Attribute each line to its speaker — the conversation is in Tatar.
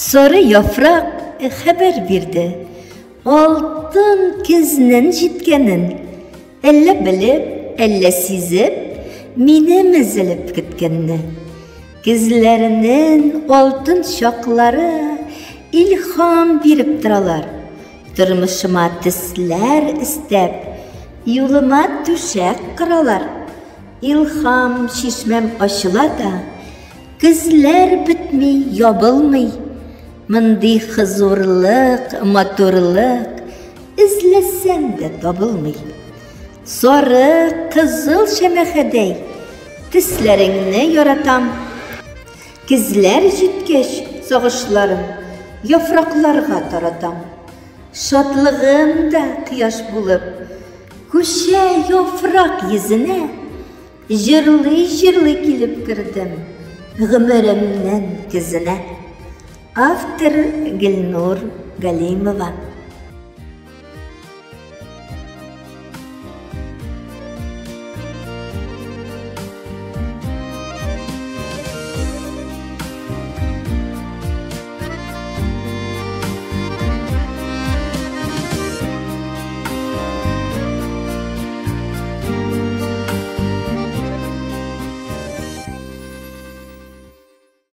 Speaker 1: Сары яфрак хәбәр бирде, алтын көзнен җиткәнен. Әллә белеп, әллә сизеп, минем өзелеп көткәнне. Көзләренен алтын чаклары илһам биреп торалар. Тормышыма төсләр өстәп, юлыма түшәк коралар. Илһам чишмәм ачыла да, көзләр бетми, ябылмый. Мондый хозурлык, матурлык эзләсәң дә табылмый. Сары, кызыл шәмәхәдәй төсләреңне яратам. Көзләр җиткәч, сагышларым яфракларга таратам. Шатлыгым да кояш булып күчә яфрак йөзенә. Җырлый-җырлый килеп кердем гомеремнең көзенә. Автор Гөлнур Галимова.